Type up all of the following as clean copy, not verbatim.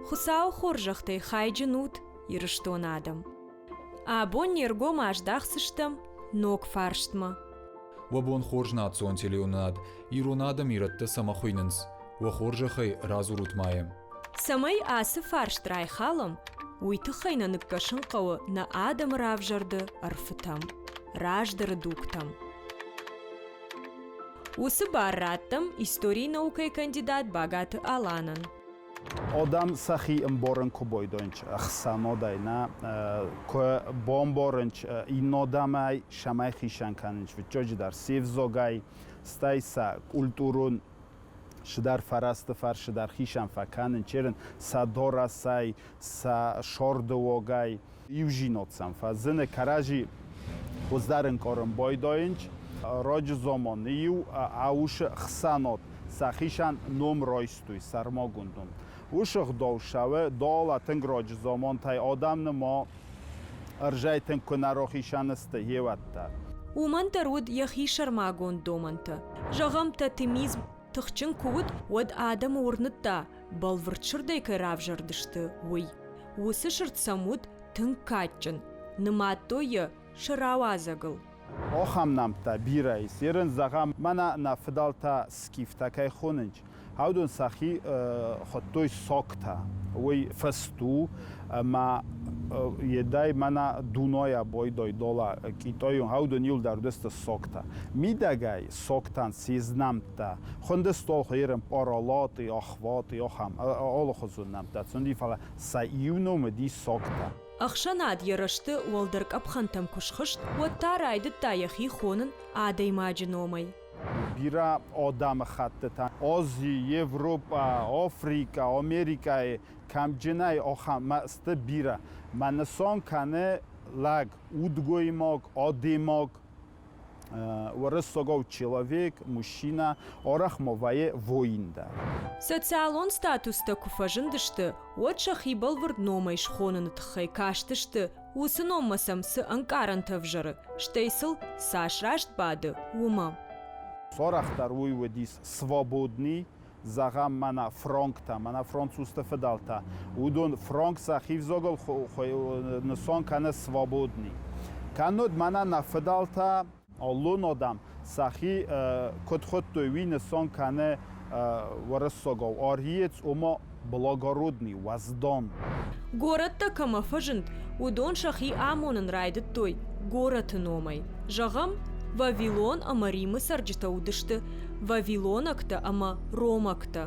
Хуыцауы хорзӕхтӕй хайджын ут, Ирыстоны адӕм! Абон не ргом аздахдзыстӕм ног фарстмӕ. Уӕ бон хорз национ телеуынынад, ирон адӕм ирӕттӕ цӕмӕ хуыйнынц? Уӕ хорзӕхӕй, радзурут ма йӕ. Цӕмӕй ацы фарст райхалӕм, уый тыххӕй нӕ ныккӕсын хъӕуы нӕ адӕмы равзӕрды ӕрфытӕм, раздӕры дугтӕм. Уыцы бар раттӕм историйы наукӕйы кандидат Багаты Аланӕн. Адӕм сӕхи ӕмбарын куы байдайынц ӕхсӕнадӕй, нӕ куы бамбарынц иннадӕмӕй, цӕмӕй хицӕн кӕнынц фыццаджыдӕр се взагӕй, стӕй сӕ культурон цыдӕр фӕрӕзты фӕрцы дӕр хицӕн фӕкӕнын, черын сӕ дарӕсӕй, сӕ сӕрдыуагӕй. Иузинад сӕм фӕзыны, кӕрӕдзи хуыздӕр ӕнкъарын байдайынц. Раджы заманы-иу ӕусы хсӕнад сӕхицӕн ном райстой, сӕрмагонд ном. Уыцы гъдау цӕуы далӕ тынг раджы замантӕй, адӕм ма ӕрзӕй тынг куы нӕ рахицӕн сты, йеуӕд дӕр. Уымӕн дӕр уыд йӕхи сӕрмагонд домӕнтӕ. Зӕгъӕм, тотемизм тыхджын куы уыд, уӕд адӕмы уырныдта, бӕлвырд сырдӕй кӕй равзӕрдысты, уый. Уыцы сырд сӕм уыд тынг кадджын, нымадтой йӕ сӕ рауадзӕгыл. Ахӕм нӕмттӕ бирӕ ис. Ерын, зӕгъӕм, мӕнӕ нӕ фыдӕлтӕ скифтӕ кӕй хонынц, уыдон сӕхи хуыдтой соктӕ. Уый фыст у, ӕмӕ едӕй мӕнӕ Дунайӕ байдой дола Китайон, уыдон иуылдӕр уыдысты соктӕ. Мидӕгӕй соктӕн се знӕмттӕ хуынды стол хуыйрын Паралати, Ахвати, ахӕм алыхуызон нӕмттӕ цынди, фӕлӕ сӕ иу ном уыди соктӕ. Ӕхсӕнад йӕ рӕзты уӕлдӕр къӕпхӕнтӕм куы схызт, уӕд та райдыдта йӕхи хонын адӕймаджы номӕй. Бирӕ адӕмыхӕттытӕ Ази, Европӕ, Африкӕ, Америкӕйы кӕмджынӕй ахӕм сты бирӕ. Мӕ нысан кӕны лӕг, удгоймаг, адӕймаг, уырыссагау человек, мужчина, арӕх ма вӕййы воин дӕр. Социалон статустӕ куы фӕзындысты, уӕд сӕхи бӕлвырд номӕй схоныны тыххӕй кастысты, уыцы номмӕ сӕм цы ӕнкъарӕнтӕ ӕвзӕры, стӕй сыл цас раст бады, уымӕ. Арӕхдӕр уый уыдис свободный, зӕгъӕм, мӕнӕ фронктӕ, мӕнӕ французты фыдӕлтӕ. Уыдон фронк сӕхи взагыл нысан кӕны свободный. Кӕннод мӕнӕ нӕ фыдӕлтӕ, аллон адӕм сӕхи куыд хуыдтой, уый нысан кӕны уырыссагау ариец, ома благородный, уӕздан. Горӕттӕ кӕмӕ фӕзынд, уыдон сӕхи амонын райдыдтой горӕты номӕй. Зӕгъӕм, Вавилон ӕмӕ Римы цӕрджытӕ уыдысты вавилонӕгтӕ ӕмӕ ромӕгтӕ.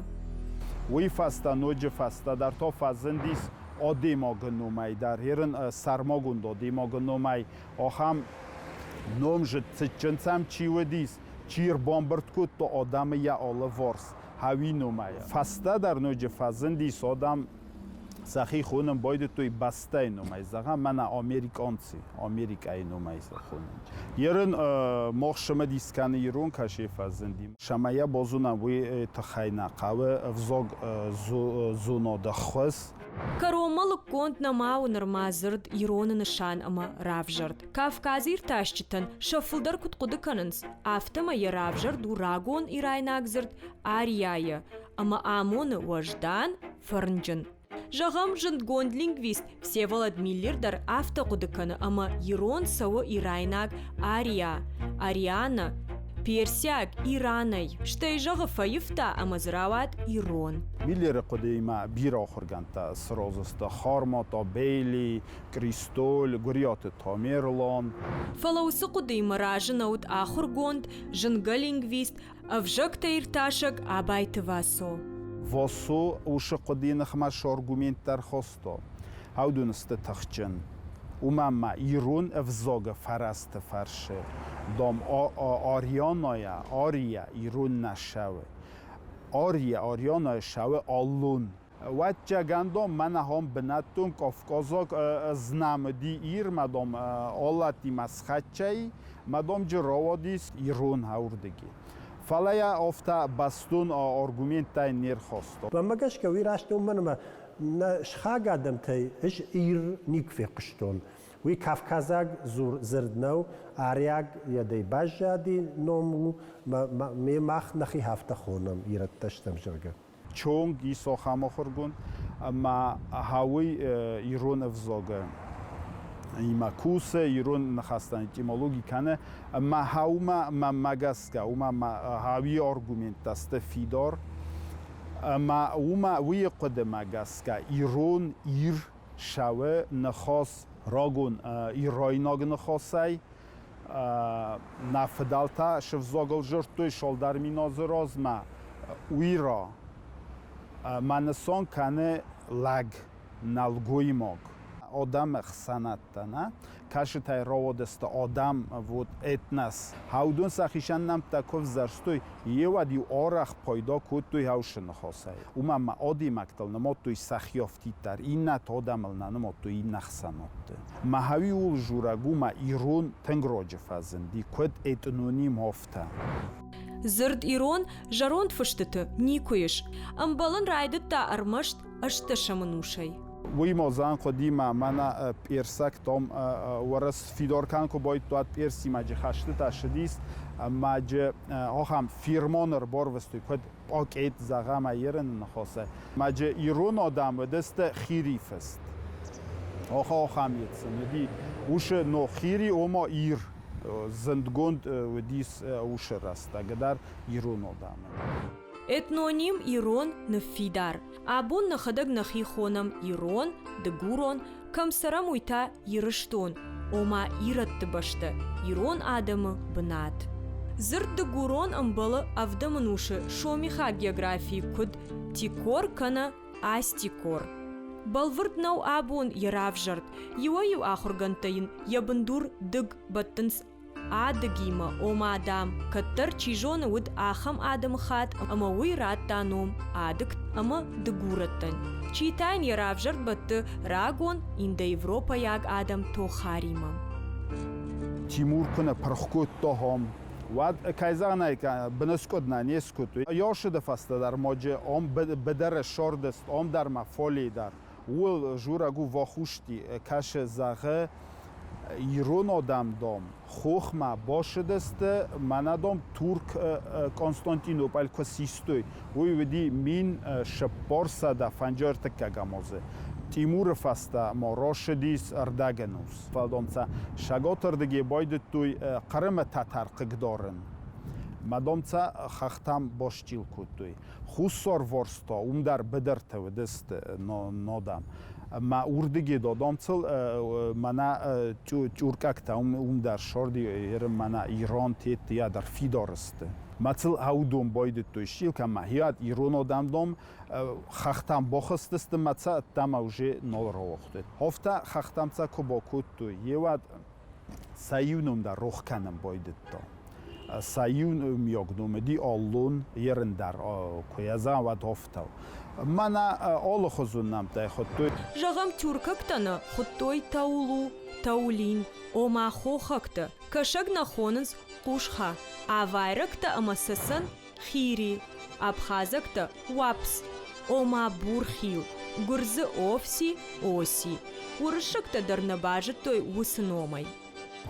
Уый фӕстӕ ноджы фӕстӕдӕр та фӕзындис адӕймагы номӕй дӕр, ерын сӕрмагонд адӕймагы номӕй ахӕм номзыд цытджын сӕм чи уыдис, чи ӕрбамбырд кодта адӕмы йӕ алыварс, хауи номӕй. Фӕстӕдӕр ноджы фӕзындис адӕм сӕхи хонын байдыдтой бӕстӕйы номӕй, зӕгъӕм, мӕнӕ американцы, Америкӕйы номӕй сӕ хонын. Ерын мах цымыдис кӕны ирон кӕсе фӕзынди. Цӕмӕй базонӕм, уый тыххӕй нӕ хъӕуы ӕвзаг зонады ххуыс. Кӕронмӕ лыггонд нӕма у нырма дзырд ироны нысан ӕмӕ равзӕрд. Кавказы иртасджытӕн сӕ фылдӕр куыд хъуыды кӕнынц, афтӕмӕй йӕ равзӕрд у рагон ирайнаг дзырд арьяйӕ ӕмӕ амоны уӕздан, фӕрнджын. Зӕгъӕм, зындгонд лингвист Всеволод Миллер дӕр афтӕ хъуыды кӕны ӕмӕ ирон цӕуы ирайнаг Ария, Ариана, персиаг Иранӕй, стӕй зӕгъы фӕивта ӕмӕ дзы рауад ирон. Миллеры хъуыдыимӕ бирӕ ахуыргӕндтӕ сразы сты Хармата, Бейли, Кристоль, Гуыриаты Тамерлан. Фӕлӕ уыцы хъуыдыимӕ разы нӕ уыд ахуыргонд, зынгӕ лингвист, ӕвзӕгтӕиртасӕг Абайты Васо. Васо уыцы хъуыдыйы ныхмӕ цы аргументтӕ ӕрхаста, уыдон сты тыхджын. Уымӕн ма ирон ӕвзагы фӕрӕзты фӕрцы, дам, Арианайӕ, Ария ирон нӕ ссӕуы. Ария, Арианайӕ ссӕуы аллон. Ӕвӕццӕгӕн, дам, мӕн ахӕм бынӕттон кавказаг знӕм уыди Ир, мӕ, дам, аллатимӕ схӕццӕ и, мӕ, дам, джы рауадис ирон ӕрдыги. Фӕлӕ йӕ афтӕ бӕстон аргументтӕй не рхаста. Мӕнмӕ гӕсгӕ уый раст у, уымӕн ӕмӕ нӕ сыхаг адӕмтӕй ӕз Ир никуы фехъуыстон. Уый кавказаг дзырд нӕу, ариаг йӕдӕй баззади ном у, ме мах нӕхи афтӕ хонӕм, ирӕттӕ стӕм, зӕгъгӕ. Чонг ис ахӕм ахуыргонд. Ӕма хауй ирон ӕвзагы имӕ кусы, ирон ныхӕстӕн этимологи кӕны. Ӕма хаумӕ мӕнмӕ гӕсгӕ, уымӕ хауи аргументтӕ сты фидар. Ӕма уымӕ уый хъуыдымӕ гӕсгӕ ирон ир сауы ныхас рагон ирайнаг ныхасӕй нӕ фыдӕлтӕ сывзагыл дзырдтой Солдар Минозы размӕ уира мӕ нысан кӕны лӕг, нӕлгоймаг. Адӕмы хсӕнадтӕ, нӕ? Кӕсытӕй рауадысты адӕм, вот этнос. Уыдон сӕхицӕн нӕмттӕ куы ӕвзӕрстой, еуӕд-иу арӕх пайда кодтой хаусы ныхасӕй. Уымӕн ӕмӕ адӕймӕгтыл нымадтой сӕхи афтиддӕр, иннӕты адӕмыл нӕ нымадтой иннӕ хсӕнадты. Мӕхӕуи ууыл дзурӕг у, мӕ ирон тынг раджы фӕзынди, куыд этноним, афтӕ. Дзырд ирон зӕронд фыстыты никуы ис. Ӕмбӕлын райдыдта ӕрмӕст ӕстдӕсӕм ӕнусӕй. Уый модзан хъуыдимӕ мӕнӕ персӕгтом уӕрӕс фидоркан куы бойдтуат персимаджы хӕстытӕ ссыдис, маджы ахӕм фирмон ӕрборвыстой, куыд пъакъет зӕгъӕм ерыны ныхасӕй. Маджы ирон адӕм уыдысты хири фыст. Охо ахӕм ецын уыди. Усы но хири ома ир зындгонд уыдис усы рӕстӕг дӕр ирон адӕмы. Этноним ирон ныффидар. Абон нӕхӕдӕг нӕхи хонӕм ирон, дыгурон, кӕм цӕрӕм, уый та Ирыстон, ома ирӕтты бӕстӕ, ирон адӕмы бынат. Дзырд дыгурон ӕмбӕлы ӕвдӕм ӕнусы сомихаг географийы куыд Тикор кӕнӕ Астикор. Бӕлвырд нӕу абон йӕ равзӕрд, иуӕй-иу ахуыргӕндтӕ йын йӕ бындур дыг бӕттынц Адыгимӕ, ома, дам, кӕддӕр чи зоны уыд ахӕм адӕмыхатт ӕмӕ уый радта ном Адыг ӕмӕ дыгурӕттӕн. Чи та йын йӕ равзӕрд бӕтты рагон индоевропӕйаг адӕм Тохаримӕ. Тимур куы нӕ пырх кодта хом, уӕд, кӕй зӕгъын ӕй быныскъуыд нӕ не скодтой. Ёсыды фӕстӕ дӕр моджы ом быдыры сордыст, ом дӕр ма фолийы дӕр. Ууыл дзурӕг у Вахушти, кӕсы, зӕгъы, ирон адӕм, дам, хохмӕ басыдысты, мӕнӕ, дам, Турк Константинополь куы систой, уый уыди 1453 азы. Тимуры фӕстӕ ма рацыдис ӕрдӕгӕнус. Фӕлдонцӕ сӕгатырдыгӕй байдыдтой Хъырымы тӕтӕр хъыгдарын. Мадомцӕ хӕхтӕм басчъил кодтой. Хуссарварс та уым дӕр быдыртӕ уыдысты нодам. Ӕмӕ уырдыгӕй додомцыл мӕнӕ тюркӕгтӕ уым дӕр сорди мӕнӕ ирон тетты я дӕр фидар сты. Мӕ цыл аудон байдыдтой стил, кӕмӕ хиад ирон одамдом хӕхтӕм бахызтысты мӕ цӕ ӕддӕмӕ уже нал рауагътой. Афтӕ хӕхтӕм цӕ куы бакодтой, еуӕд сӕ иу ном дӕр рох кӕнын байдыдта. Сӕ иу миаг ном уыди Аллон, ерын дӕр куы йӕ зӕгъӕм, уӕд афтӕ. Мӕнӕ алыхуызон нӕмттӕй хуыдтой. Зӕгъӕм, тюркӕгтӕ нӕ хуыдтой Таулу, Таулин, ома хохӕгтӕ. Кӕсӕг нӕ хонынц Хъусха, авайрӕгтӕ ӕмӕ цӕцӕн Хири, абхазӕгтӕ Уапс, ома бурхил, гуырдзы Офси, Оси. Уырыссӕгтӕ дӕр нӕ базыдтой уыцы номӕй.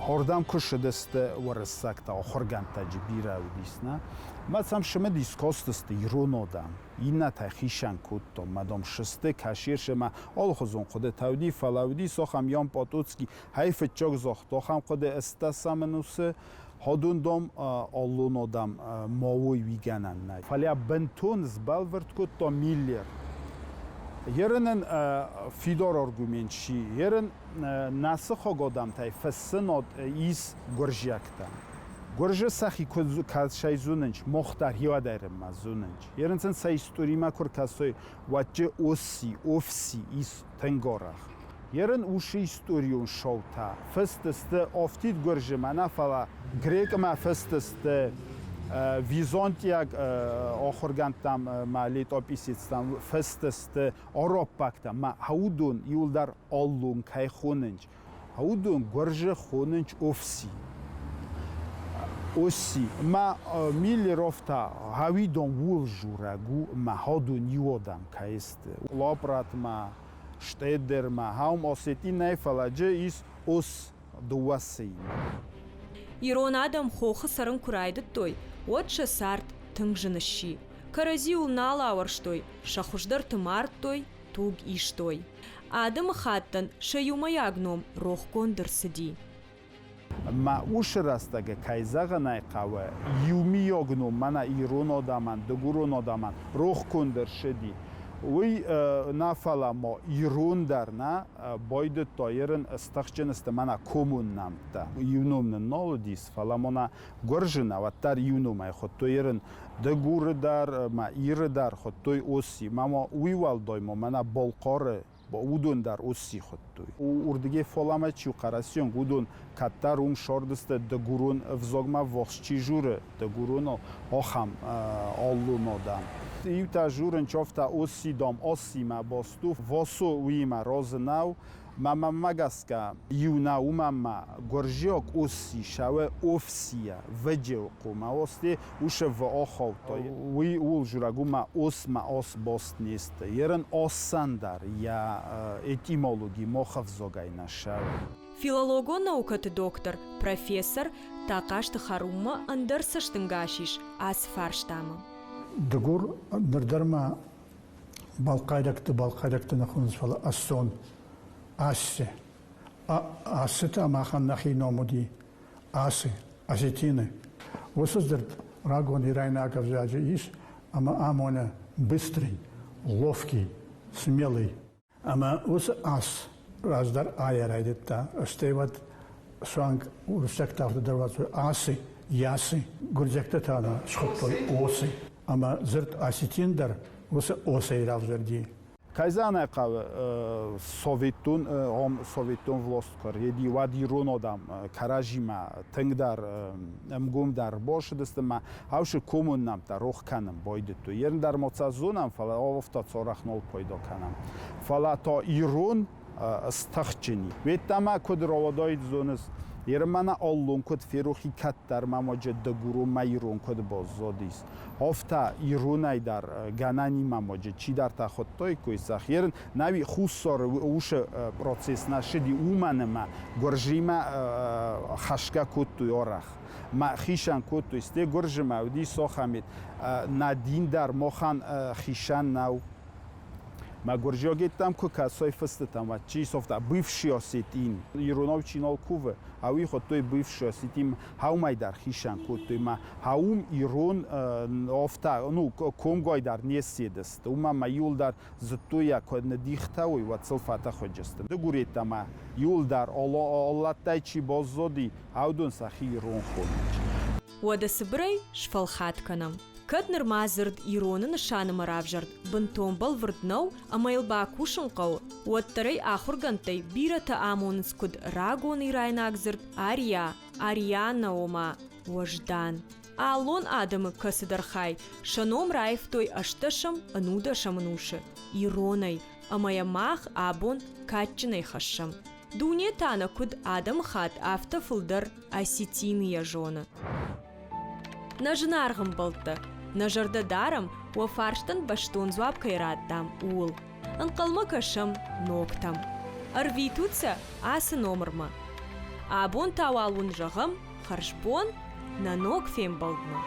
Хордӕм куы ссыдысты уырыссӕгтӕ, ахуыргӕндтӕ бирӕ уыдис, нӕ? Мӕ сӕм цымыдис кастысты ирон адӕм. Иннӕтӕ хицӕн кодтон, мӕ дам сысты кассиршӕ мӕ алыхуызон хъуыдытӕ уыди, фӕлӕ уыдис ахӕм Ян Потоцкий, хӕй фыццаг загъта, ахӕм хъуыды ӕстӕсӕм ӕнусы Ходун дом аллон одам моуой уигӕнӕн нӕй. Фӕлӕ бынтон сбӕлвырд кодта Миллер. Ерынӕн фидар аргумент си. Ерын нӕ сыхаг адӕмтӕй фыссынад ис гуырдзиӕгтӕн. Гуырдзы сӕхи куыд кӕсӕй зонынц, мах дӕр хиуадӕрынмӕ зонынц. Ерын сын сӕ историмӕ куы ркӕсой, уӕдджы Осси, Офси ис тынг арӕх. Ерын усы историон шоутӕ фыст сты афтид гуырзымӕ нӕ, фӕлӕ грекъмӕ фыст сты византиаг ахуыргӕндтӕм ма летописецтӕм фыст сты араббӕгтӕм ма уыдон иуылдӕр аллон кӕй хонынц, уыдон гуырзы хонынц офси. Осси ма Миллеров та гъӕуидон ууыл дзурӕг у, ма хӕдон иу адӕм кӕй сты. Лапратмӕ Штедермӕ хаум Осети нӕ, фӕлӕ джы ис ос дыууӕ сыимӕ. Ирон адӕм хохы цӕрын куы райдыдтой, уӕд сӕ цард тынг зын сси. Кӕрӕдзиуыл нал ауӕрстой, сӕ хуыздӕрты мардтой. туг истой. Адӕмыхаттӕн сӕ иумӕйаг ном рохгонд ӕрцыди. Мӕ усы рӕстӕгы, кӕй зӕгъын ӕй хъӕуы, иумийаг ном мӕнӕ ирон адӕмӕн, дыгурон адӕмӕн рохгонд ӕрцыди. Уый нӕ фӕлӕ ма ирон дӕр нӕ байдыдта ерын стыхджын сты мӕнӕ комон нӕмттӕ. Иу ном нын нал уыдис, фӕлӕ мӕнӕ гуырзы нӕ уӕддӕр иу номӕй хуыдтой ерын Дыгуры дӕр ӕмӕ Иры дӕр хуыдтой Осси. Ма ма уый уӕлдай ма мӕнӕ Балхъары уыдон дӕр Осси хуыдтой. Уырдыгӕй фалӕмӕ чи у Хъӕрӕсеонг, уыдон кӕддӕр уым сардысты дыгурон ӕвзагмӕ ввахс чи журы, дыгуроныл ахӕм аллон адӕм. Иутӕ журынч афтӕ Осси, дам, Оссимӕ баст у, Васо уыимӕ разы нӕу. Мӕ мӕнмӕ гӕсгӕ, иу нӕ уымӕн ма гуырдзиаг Осси сауэ Офсия, Веджеу хъумӕ Осте усе в ахаудтой. Уый ууыл дзурӕг у, мӕ ос мӕ ос баст не сты. Ерын Оссӕн дӕр йӕ этимологи мах ӕвзагӕй нӕ сӕуы. Филологон наукӕты доктор, профессор Тахъазты Харуммӕ ӕндӕр цӕстӕнгас ис ацы фарстамӕ. Дыгур ныр дӕр ма балхъайрӕгты балхъайрӕгты нӕ хонынц, фӕлӕ Ассон, Ассе. Ассы та махӕн нӕхи ном уыди Асы, осетины. Уыцы дзырд рагон ирайнаг ӕвзаджы ис ӕмӕ амоны быстрый, ловкий, смелый. Ӕмӕ уыцы ас раздӕр айӕ райдыдта, стӕй уӕд суанг уырыссӕгтӕ афтӕ дӕр уадзой асы, ясы, гуырдзиӕгтӕ та нӕ схуыдтой осы. Ӕмӕ дзырд осетин дӕр уыцы осӕй равзӕрди. Кӕй зӕгъын хъӕуы, советон, советон власть куы ӕрцыди, уӕд ирон адӕм кӕрӕдзимӕ тынгдӕр ӕмгомдӕр бацыдысты ӕмӕ аусы комон нӕмттӕ рох кӕнын байдыдтой. Ерын дӕр ма сӕ зонӕм, фӕлӕ афтӕ цорах нал пайда кӕнӕм. Фӕлӕ та ирон стыхджын и. Ведтӕмӕ куыд рауадаид зоныс, ерын мӕнӕ аллон куыд ферох и кӕддӕр мӕ маджы дыгурон мӕ ирон куыд баззадис. Афтӕ иронӕй дӕр гӕнӕнимӕ моджы чидӕртӕ хуыдтаиккой сӕхи. Ерын науи Хуссары усы процесс нӕ ссыди, уымӕн ӕмӕ гуырдзимӕ хӕсгӕ кодтой арӕх. Мӕ хицӕн кодтой, стӕй гуырдзымӕ уыди Сохамед. Нӕ дин дӕр махӕн хицӕн нӕу. Мӕ гуырдзиагеттӕм куы кӕсой фыстытӕм, уӕд чи софта бывший осетин. Иронау чи нал кувы, ауи хуыдтой бывший осетин, хаумӕй дӕр хицӕн кодтой ма хаум ирон офта, ну, комгой дӕр не ссидысты. Уымӕ ма иуылдӕр зыдтой, куы ныдихтӕ уой, уӕд сыл фӕтӕхуыджысты. Дыгуреттӕ ма иуылдӕр аллаттӕй чи баззади, аудон сӕхи ирон хонынц. Уӕдӕ цыбырӕй сфӕлхат кӕнӕм. Кӕд нырма дзырд ироны нысанымӕ равзӕрд бынтон бӕлвырд нӕу ӕмӕ йыл бакусын хъӕуы, уӕддӕр ӕй ахуыргӕндтӕй бирӕтӕ амонынц куыд рагон ирайнаг дзырд арья, арианӕ ома уӕздан. Аллон адӕмы кӕцыдӕр хай сӕ ном раивтой ӕстдӕсӕм, ӕнудӕсӕм ӕнусы иронӕй, ӕмӕ йӕ мах абон кадджынӕй хӕссӕм. Дуне та нӕ куыд адӕмыхатт, афтӕ фылдӕр осетины зоны. Нӕ зынаргъ ӕмбӕлттӕ, нӕ зӕрдӕ дарӕм, уӕ фарстӕн бӕстон дзуапп кӕй радтам, ууыл. Ӕнхъӕлмӕ кӕсӕм ногтӕм. Ӕрвитут сӕ ацы номырмӕ. Абон та уал уын зӕгъӕм хӕрзбон нӕ ног фембӕлдмӕ.